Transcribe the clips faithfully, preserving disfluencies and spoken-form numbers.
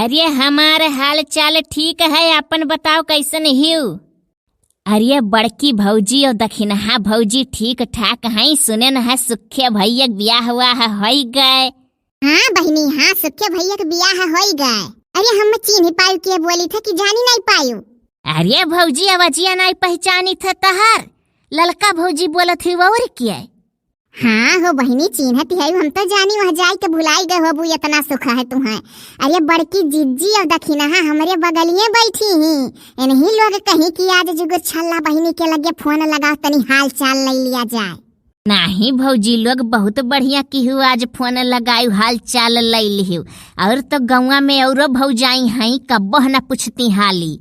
अरे, हमार हाल चाल ठीक है, अपन बताओ कैसन हिउ? अरे, बड़की भौजी और दखिनहा भौजी ठीक ठाक हैं। सुनेन है सुखे भैया के बियाह हुआ है, होई गए। हाँ बहिनी, हाँ, सुखे भैया के बियाह होई गए। अरे, हम चीन्ह पायु के बोली था कि जानी नहीं पायु। अरे भौजी, आवाजिया नहीं पहचानी था तहार, ललका भौजी बोलत ही और के? हाँ हो बहिनी, चीन्हत है, हम तो जानी वह जाई के भुलाई गए होबू, इतना सुख है तुहें। अरे बड़की जिज्जी और दखिनहा हमरे बगलिए बैठी ही, इन्हीं लोग कहीं कि आज जुगुर छल्ला बहिनी के लगे फोन लगाओ, तनी हाल चाल ले लिया जाए। नाही भौजी लोग, बहुत बढ़िया किहू, आज फोन लगायु, हाल चाल ले लिहू। और तो गौवा में औरो भौजाई हैं, कब्बो न पूछती हाली।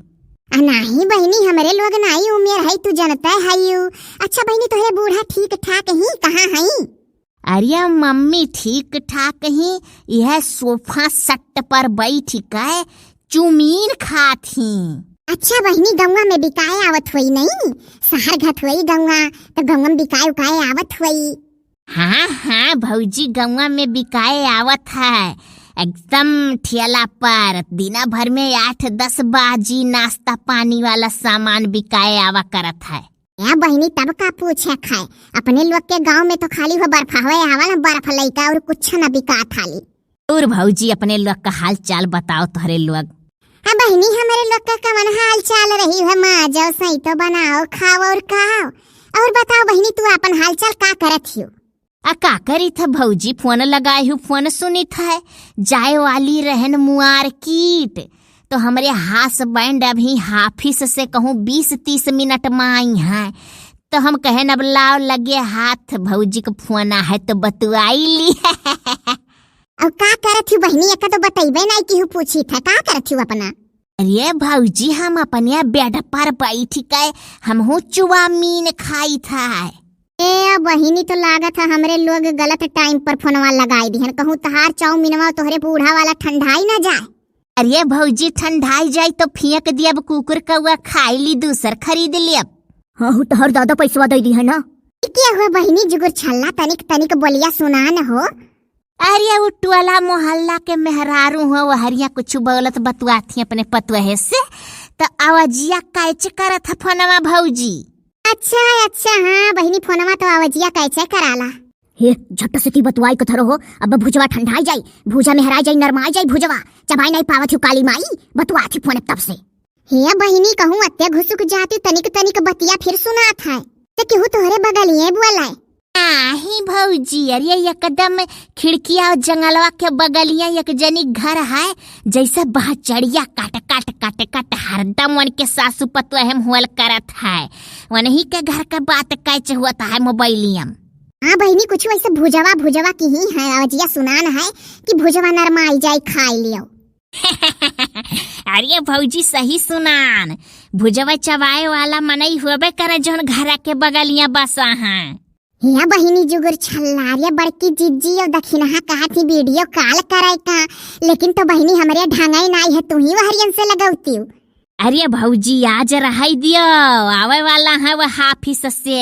आ नाही बहिनी, हमरे लोग नाई उमेर है, तू जनते हयू। अच्छा बहिनी, तोहरे बूढ़ा ठीक ठाक ही, कहाँ हैं? अरे मम्मी ठीक ठाक ही, यह सोफा सेट पर बैठ के चुमीन खात ही। अच्छा बहिनी, गौवा में बिकाए आवत होई नहीं, शहर घत होई गौवा, तो गौवा में बिकाए उकाए आवत होई। हाँ, हाँ भौजी, गौवा में बिकाए आवत है, एकदम ठेला पर दिना भर में आठ दस बाजी नाश्ता पानी वाला सामान बिकाए आवा करत है। ए बहिनी, तब का पूछे खाए, अपने लोग के गांव में तो खाली हो बर्फा होए आवल, बर्फ लइका और कुछ न बिकात हाली। और भौजी, अपने लोग का हाल चाल बताओ तोहरे लोग। हाँ बहिनी, हमरे लोग का कवन हाल चाल रही है, माँ जाओ सही तो बनाओ, खाओ और खाओ। और बताओ बहिनी, तू अपन हाल चाल का करत हियो? आ का करी था भौजी, फोन लगाए हूँ, फोन सुनी था, जाए वाली रहन मुआर कीट, तो हमरे husband अभी हाफिस से कहूँ बीस तीस मिनट में आई हैं, तो हम कहन अब लाओ लगे हाथ, भौजी के फोन आ है तो बतुआई ली। और का करत ही बहिनी, एका तो बतैबे नहीं कि हूँ पूछी था, का करत ही अपना? अरे भौजी, हम अपने बेड पर बैठ के हमहू चुआमीन खाई था। ए बहिनी, तो लागत है हमरे लोग गलत टाइम पर फोनवा लगाई दिहन, कहूँ तहार चाउमीनवा तोहरे बूढ़ा वाला ठंडाई ना जाए। अरे भौजी, ठंडाई जाई तो फेंक दियब, कुकुर कौआ खाई ली, दूसर खरीद लियब। हाँ, हु तोहर दादा पैसवा दे दी है ना। ई के हुआ बहिनी, जुगुर छल्ला तनिक तनिक बोलिया सुनान हो। अरे उ टोला मोहल्ला के मेहरारू हो, वहरिया कुछ बोलत बतुआत ही अपने पतुहे से, तो आवाजिया कैच करत है फोनवा भौजी। अच्छा, अच्छा, हाँ बहिनी, फोनवा तो आवाजिया कैच कराला। हे, झट से ती बतुआई के धरो हो, अब भुजवा ठंडाई जाई, भुजा मेहराई जाई, नरमाई जाई भुजवा, चबाई नहीं पावत ही काली माई, बतुआत ही फोन तब से। हे बहिनी, कहूँ अत्ते घुसुक जाती, तनिक तनिक बतिया फिर सुनात है, तो केहू तोहरे बगलिए बोले। नाही भौजी, अरे एकदम खिड़किया और जंगलवा के बगलिया एक जनी घर है, जैसे बहचड़िया काट काट काट काट हरदम उनके सासू पतोह में होल करत है, उन्हीं के घर का बात कैच हुआ था है मोबाइलिया में। हाँ बहिनी, कुछ वैसे भुजवा भुजवा की ही है, आवाजिया सुनान है कि भुजवा नरमाई जाई खाई लियो। अरे भौजी, सही सुनान, भुजवा चबाए वाला मनई होबे करे जौन घरा के बगलिया बसा हैं। हिया बहिनी जुगुर छल्ला, अरे बड़की जिज्जी और दखिनहा कहत ही video call करे का, लेकिन तो बहिनी हमरे ढंगई नाई है, तू ही वहरियन से लगौतियो। अरे भौजी, आज रहाई दियो, आवे वाला है वह हाफिस से,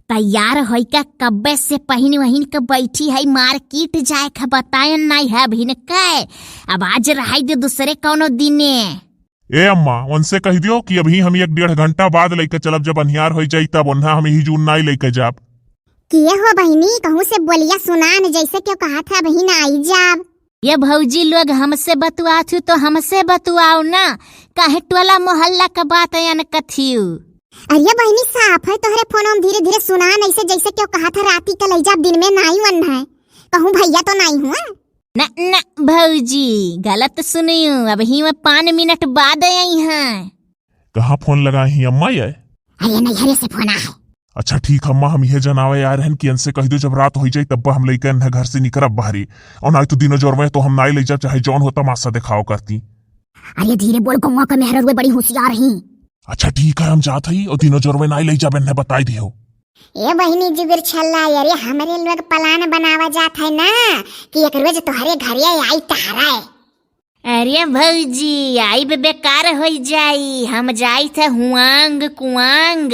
तैयार होई के कब्बे से पहिन वहिन के बैठी है, मार्केट जाए के बतायन नाई है अभिन के। अब आज रहाई दे, दूसरे कौनो दिने। ए अम्मा, उनसे कह दियो कि अभी हम एक डेढ़ घंटा बाद लेके चलब, जब अन्हियार हो जाई तब, ओन्हा हम यही जून नाई लेके जाब। किए हो बहिनी, कहूँ से बोलिया सुनान जैसे क्यों कहा था बहिन आई जाब। ये भौजी लोग हमसे बतुआत हु तो हमसे बतुआओ ना, काहे टोला मोहल्ला का बात अन कथियु। अरे बहिनी, साफ है तोहरे फोन में धीरे धीरे सुनान ऐसे जैसे क्यों कहा था राती का ले जाब, दिन में नाई वन है, कहूँ भैया तो नाई हुआ। न, न भौजी, गलत सुनियो, अबही वह पाँच मिनट बाद आई हैं। कहाँ फोन लगाए ही अम्मा ये? अरे नैहरे से फोन आ है। अच्छा ठीक है अम्मा, हम यह जनावे आ रहन कि इनसे कह दो जब रात हो जाई तब हम लेके इन्हें घर से निकरब बाहरी, और नाई तो दिनो जोर में तो हम नाई ले जाब, चाहे जौन हो तमाशा दिखाओ करती। अरे धीरे बोल, गौवा का मेहररुए बड़ी होशियार ही। अच्छा ठीक है, हम जात हई और दिनो जोर में नाई ले जाब, इन्हें बताई दियो। ए बहिनी जुगुर छल्ला, अरे हमरे लोग plan बनावा जात है ना कि एक रोज तोहरे घरे आई टहराए। अरे भौजी, आइब बेकार होई जाई, हम जाई थे हुआंग कुआंग।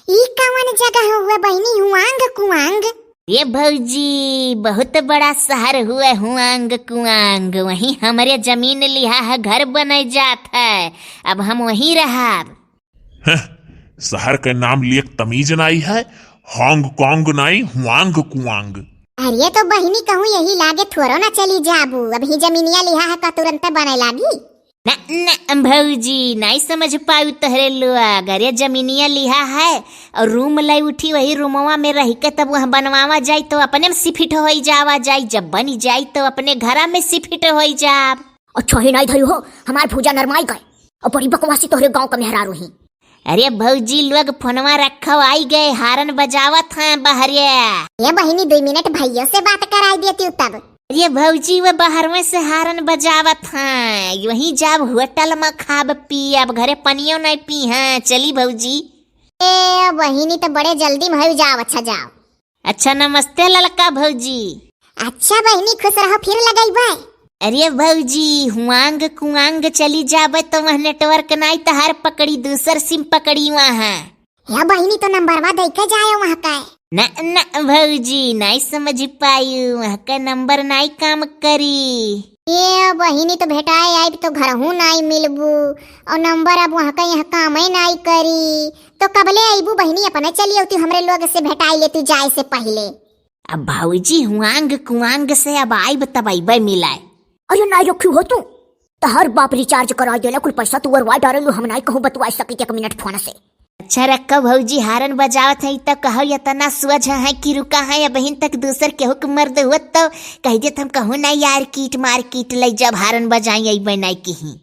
ई कवन जगह हुआ बहिनी, हुआंग कुआंग? ये भौजी, बहुत बड़ा शहर हुआ हुआंग कुआंग, वहीं हमरे जमीन लिहा है, घर बने जात है, अब हम वहीं रहब। हं, शहर के नाम लिए तमीज नाई है, हांग कांग नाई, हुआंग कुआंग। अरे तो बहिनी कहूँ यही लागे थोरो ना चली जाबू, अबहीं जमीनिया लिहा है का तुरंते बने लागी? ना, ना भौजी, नाई समझ पायू तोहरे लोग। अरे जमीनिया लिहा है और रूम लाई उठी, वही रूमवा में रहि के तब वहाँ बनवावा जाई तो अपने में शिफ्ट होई जावा जाई, जब बनी जाई तो अपने घरा में शिफ्ट होई जाब। अच्छा ही नाई धरी हो, हमार भूजा नरमाई गए और बड़ी बकवासी तोहरे गाँव का मेहरारू ही। अरे भौजी लोग फोनवा रखो, आई गए, हारन बजावत हैं बहरे। ये बहिनी दुई मिनट भैया से बात कराई देती हूँ तब। अरे भौजी वो बहरवे से हारन बजावत हैं, वहीं जाब होटल में खाब पीब, घरे पनियो नहीं पी हैं, चली भौजी। ए बहिनी तो बड़े जल्दी में हो जाओ, अच्छा जाओ। अच्छा, नमस्ते ललका भौजी। अच्छा बहिनी, खुश रहो, फिर लगइबे। अरे भौजी, हुआंग कुआंग चली जाबे तो वह नेटवर्क नाई तहार पकड़ी, दूसर सिम पकड़ी वहाँ। या बहिनी, तो नंबरवा दे के जाए वहाँ का। ना, ना भौजी, नाई समझ पायू, वहाँ का नंबर नाई काम करी। ए बहिनी, तो भेटाए आइब तो घरहू नाई मिलबू, और नंबर अब वहाँ का यहाँ कामे नाई करी, तो कबले अइबू बहिनी? अपने चली अउती, हमरे लोग से भेटाई लेती जाए से पहिले। अब भौजी हुआंग कुआंग से अब आइब तब अइबे मिलाए। अरे नाई रखी हो तू, तहर बाप रिचार्ज करा देला, कुल पैसा तू अरवा डारेलू, हम नाई कहूँ बतुआ सकी एक मिनट फोन से। अच्छा रखो भौजी, हारन बजावत है तो कहो इतना सोझ है कि रुका है, अबहिन तक दूसर केहू के मर्द हुआ तो कह देत हम कहूँ ना यार कीट मार कीट ले जब हारन बजाई अइबे नाई किही।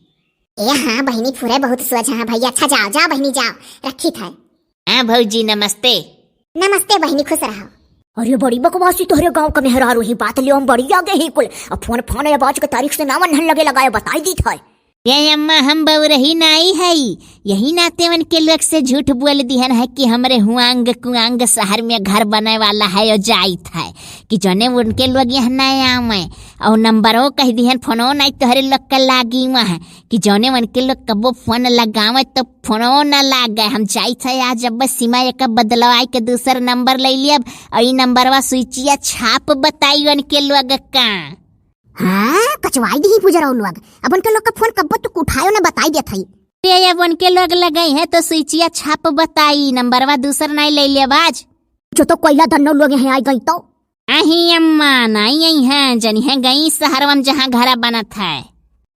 ए हाँ बहिनी, फुरे बहुत सोझ है भैया। अच्छा जाओ, जाओ बहिनी जाओ, रखी था। हाँ भौजी नमस्ते। नमस्ते बहिनी, खुश रहो। अरे बड़ी बकवासी तोहरे गाँव का मेहरारू ही, बात लियो हम बड़ी आगे ही कुल। अब फोन फोन अब आज के तारीख से ना मन लगे लगाए, बताई दी था। ये अम्मा, हम बउरही नाई हई, यही नाते उनके लोग से झूठ बोल दिहन है कि हमरे हुआंग कुआंग शहर में घर बने वाला है और जाइत है, कि जौने उनके लोग यहाँ नाई आवे और नंबरो कह दिहन, फोनो नाई तोहरे लोग के लागी वहाँ, कि जौने उनके लोग कबो फोन लगावे तो फोनो न लागे। हम जाइत है आज अब सीमा एक बदलवाई के दूसर नंबर ले लियब और ई नंबरवा स्विचिया छाप बताई उनके लोग का। हाँ, कचवाई दिही पुजरऊ लोग। अब उनके लोग का फोन कब्बो तू उठायो ना, बताई देत हई। ते अब उनके लोग लगई है तो स्विचिया छाप बताई, नंबरवा दूसर नाई ले लेब आज। जो तो कोयला धन्नो लोग यहाँ आई गई तो। अही अम्मा, नाई आई हैं, जनी है गई शहरवा में जहाँ घरा बनत है।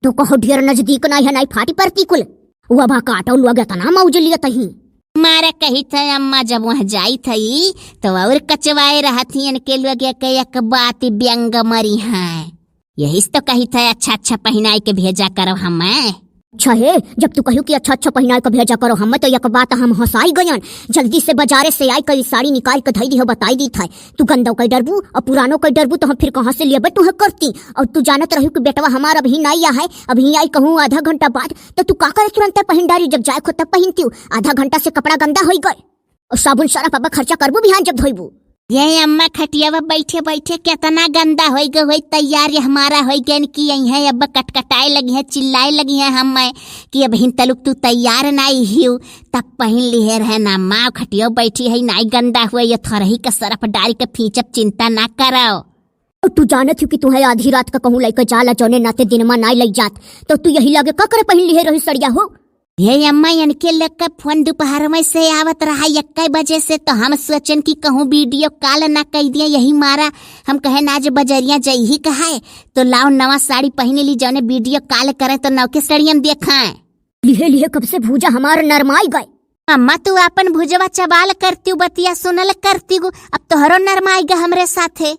तू कहो ढेर नजदीक नाई है, नाई फाटी परती कुल। वो बा काटो लोग इतना मौज लियत ही। मारा कही था अम्मा, जब वहाँ जाई थई तो और कचवाए रहत ही इनके लोग एक, एक बात व्यंग मरी है। यही से तो कही था अच्छा अच्छा पहिनाई के भेजा करो हमें। अच्छा हे, जब तू कहू कि अच्छा अच्छा पहिनाई के भेजा करो हमें, तो एक बात हम हंसाई गयन। जल्दी से बाजारे से आई कई साड़ी निकाल के धई दी हो, बताई दी था। तू गंदो कई डरबू और पुरानो कई डरबू तो हम फिर कहाँ से लेबे तुहे करती। और तू जानत रहू कि बेटवा हमार अबही नाई आ है, अबही आई कहूँ आधा घंटा बाद, तो तू का करे तुरंते पहिन डारी, जब जाए खो तब पहिनती हूँ। आधा घंटा से कपड़ा गंदा होई गए। और साबुन सरफ अब खर्चा करबू बिहान जब धोइबू। ये अम्मा खटियावा बैठे बैठे कितना गंदा होई गए होई, तैयार ये हमारा होई गए कि यही है अब कटकटाए लगी है, चिल्लाए लगी है हमें कि अबहिन तलुक तू तैयार नाई हियो। तब पहिन लिहे रहे ना माँ, खटियो बैठी है नाई गंदा हुए, ये थरही का सरफ डारी के फींचब, चिंता ना करो। और तू जानत हूँ कि तुहे आधी रात का कहूँ लइके जाला, जौने नाते दिनमा नाई लइ जात, तो तू यही लगे का करे पहिन लिहे रही सड़िया हो? ये अम्मा, इनके लोग का फोन दोपहर में से आवत रहा इक्कीस बजे से, तो हम सोचन कि कहूँ वीडियो कॉल ना कह दिया, यही मारा हम कहे ना आज बजरिया जइही कहाए, तो लाओ नवा साड़ी पहिन ली, जौने वीडियो कॉल करे तो नौके साड़ी हम देखाए। लिहे लिहे कब से भूजा हमार नरमाई गए। अम्मा, तू आपन भुजवा चबाल करती हूँ, बतिया सुनल करती हूँ, अब तोहरो नरमाई गए हमरे साथे।